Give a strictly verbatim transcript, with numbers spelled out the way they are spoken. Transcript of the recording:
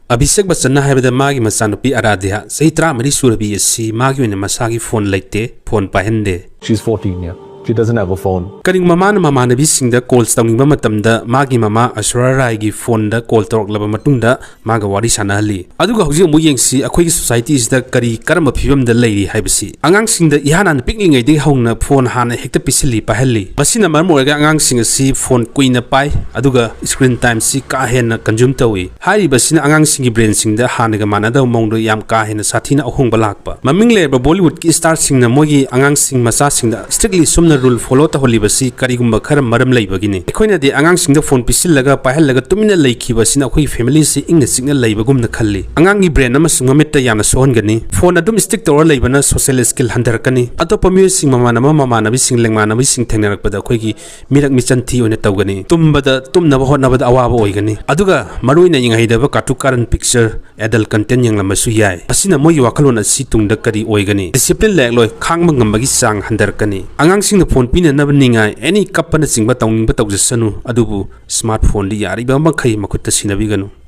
ꯑꯚꯤꯁꯦꯛ ꯕꯆꯟꯅ ꯍꯥꯏꯕꯗ ꯃꯥꯒꯤ ꯃꯆꯥꯅꯨꯄꯤ ꯑꯔꯥꯙ꯭ꯌꯥ ꯆꯍꯤ ꯇꯔꯥꯃꯔꯤ ꯁꯨꯔꯕꯤ ꯑꯁꯤ ꯃꯥꯒꯤ ꯑꯣꯏꯅ ꯃꯁꯥꯒꯤ ꯐꯣꯟ ꯂꯩꯇꯦ, phone ꯄꯥꯏꯍꯟꯗꯦ꯫ She's fourteen, yeah. She doesn't have a phone. ꯀꯔꯤꯒꯨꯝꯕ ꯃꯥꯅ ꯃꯃꯥꯟꯅꯕꯤꯁꯤꯡꯗ ꯀꯣꯜꯁ ꯇꯧꯅꯤꯡꯕ ꯃꯇꯝꯗ ꯃꯥꯒꯤ ꯃꯃꯥ ꯑꯁꯨꯔꯥ ꯔꯥꯏꯒꯤ ꯐꯣꯟꯗ ꯀꯣꯜ ꯇꯧꯔꯛꯂꯕ ꯃꯇꯨꯡꯗ ꯃꯥꯒ ꯋꯥꯔꯤ ꯁꯥꯟꯅꯍꯜꯂꯤ꯫ ꯑꯗꯨꯒ ꯍꯧꯖꯤꯛ ꯑꯃꯨꯛ ꯌꯦꯡꯁꯤ, ꯑꯩꯈꯣꯏꯒꯤ ꯁꯣꯁꯥꯏꯇꯤꯁꯤꯗ ꯀꯔꯤ ꯀꯔꯝꯕ ꯐꯤꯕꯝꯗ ꯂꯩꯔꯤ ꯍꯥꯏꯕꯁꯤ꯫ ꯑꯉꯥꯡꯁꯤꯡꯗ ꯏꯍꯥꯟ ꯍꯥꯟꯅ ꯄꯤꯛꯂꯤꯉꯩꯗꯒꯤ ꯍꯧꯅ ꯐꯣꯟ ꯍꯥꯟꯅ ꯍꯦꯛꯇ ꯄꯤꯁꯤꯜꯂꯤ, ꯄꯥꯏꯍꯜꯂꯤ꯫ ꯃꯁꯤꯅ ꯃꯔꯝ ꯑꯣꯏꯔꯒ ꯑꯉꯥꯡꯁꯤꯡ ꯑꯁꯤ ꯐꯣꯟ ꯀꯨꯏꯅ ꯄꯥꯏ, ꯑꯗꯨꯒ ꯁ꯭ꯀ꯭ꯔꯤꯟ ꯇꯥꯏꯝꯁꯤ ꯀꯥ ꯍꯦꯟꯅ ꯀꯟꯖꯨꯝ ꯇꯧꯏ꯫ ꯍꯥꯏꯔꯤꯕꯁꯤꯅ ꯑꯉꯥꯡꯁꯤꯡꯒꯤ ꯕ꯭ꯔꯦꯟꯁꯤꯡꯗ ꯍꯥꯟꯅꯒ ꯃꯥꯟꯅꯗꯕ ꯃꯑꯣꯡꯗ ꯌꯥꯝ ꯀꯥ ꯍꯦꯟꯅ ꯁꯥꯊꯤꯅ ꯑꯍꯣꯡꯕ ꯂꯥꯛꯄ꯫ ꯃꯃꯤꯡ ꯂꯩꯔꯕ ꯕꯣꯂꯤꯋꯨꯗꯀꯤ ꯁ꯭ꯇꯥꯔꯁꯤꯡꯅ ꯃꯣꯏꯒꯤ ꯑꯉꯥꯡꯁꯤꯡ ꯃꯆꯥꯁꯤꯡꯗ ꯁ꯭ꯇ꯭ꯔꯤꯛꯂꯤ ꯁꯨꯝꯅ ꯔꯨꯜ ꯐꯣꯂꯣ ꯇꯧꯍꯜꯂꯤꯕꯁꯤ ꯀꯔꯤꯒꯨꯝꯕ ꯈꯔ ꯃꯔꯝ ꯂꯩꯕꯒꯤꯅꯤ꯫ ꯑꯩꯈꯣꯏꯅꯗꯤ ꯑꯉꯥꯡꯁꯤꯡꯗ ꯐꯣꯟ ꯄꯤꯁꯤꯜꯂꯒ ꯄꯥꯏꯍꯜꯂꯒ ꯇꯨꯃꯤꯟꯅ ꯂꯩꯈꯤꯕꯁꯤꯅ ꯑꯩꯈꯣꯏꯒꯤ ꯐꯦꯃꯤꯂꯤꯁꯤ ꯏꯪꯅ ꯆꯤꯛꯅ ꯂꯩꯕꯒꯨꯝꯅ ꯈꯜꯂꯤ꯫ ꯑꯉꯥꯡꯒꯤ ꯕ꯭ꯔꯦꯟ ꯑꯃꯁꯨꯡ ꯃꯃꯤꯠꯇ ꯌꯥꯝꯅ ꯁꯣꯛꯍꯟꯒꯅꯤ꯫ ꯐꯣꯟ ꯑꯗꯨꯝ ꯁ꯭ꯇꯤꯛ ꯇꯧꯔ ꯂꯩꯕꯅ ꯁꯣꯁꯤꯌꯦꯜ ꯁ꯭ꯀꯤꯜ ꯍꯟꯊꯔꯛꯀꯅꯤ꯫ ꯑꯇꯣꯞꯄ ꯃꯤꯑꯣꯏꯁꯤꯡ, ꯃꯃꯥꯟꯅꯕ ꯃꯃꯥꯟꯅꯕꯤꯁꯤꯡ, ꯂꯦꯡꯃꯥꯟꯅꯕꯤꯁꯤꯡ ꯊꯦꯡꯅꯔꯛꯄꯗ ꯑꯩꯈꯣꯏꯒꯤ ꯃꯤꯔꯛ ꯃꯤꯆꯟ ꯊꯤ ꯑꯣꯏꯅ ꯇꯧꯒꯅꯤ꯫ ꯇꯨꯝꯕꯗ, ꯇꯨꯝꯅꯕ ꯍꯣꯠꯅꯕꯗ ꯑꯋꯥꯕ ꯑꯣꯏꯒꯅꯤ꯫ ꯑꯗꯨꯒ ꯃꯔꯨꯑꯣꯏꯅ ꯌꯦꯡꯍꯩꯗꯕ ꯀꯥꯇꯨ ꯀꯥꯔꯟ, ꯄꯤꯛꯆꯔ, ꯑꯦꯗꯜ ꯀꯟꯇꯦꯟ ꯌꯦꯡꯂꯝꯕꯁꯨ ꯌꯥꯏ꯫ ꯑꯁꯤꯅ ꯃꯣꯏꯒꯤ ꯋꯥꯈꯜꯂꯣꯟ ꯑꯁꯤ ꯇꯨꯡꯗ ꯀꯔꯤ ꯑꯣꯏꯒꯅꯤ? ꯗꯤꯁꯤꯄ꯭ꯂꯤꯟ ꯂꯩꯔꯛꯂꯣꯏ, ꯈꯥꯡꯕ ꯉꯝꯕꯒꯤ ꯆꯥꯡ ꯍꯟꯊꯔꯛꯀꯅꯤ꯫ ꯑꯉꯥꯡꯁꯤꯡꯗ ꯐꯣꯟ ꯄꯤꯅꯅꯕ ꯅꯤꯡꯉꯥꯏ, ꯑꯦꯅꯤ ꯀꯞꯄꯅꯆꯤꯡꯕ ꯇꯧꯅꯤꯡꯕ ꯇꯧꯖꯁꯅꯨ, ꯑꯗꯨꯕꯨ ꯁ꯭ꯃꯥꯔꯠ ꯐꯣꯟꯗꯤ ꯌꯥꯔꯤꯕ ꯃꯈꯩ ꯃꯈꯨꯠꯇ ꯁꯤꯟꯅꯕꯤꯒꯅꯨ꯫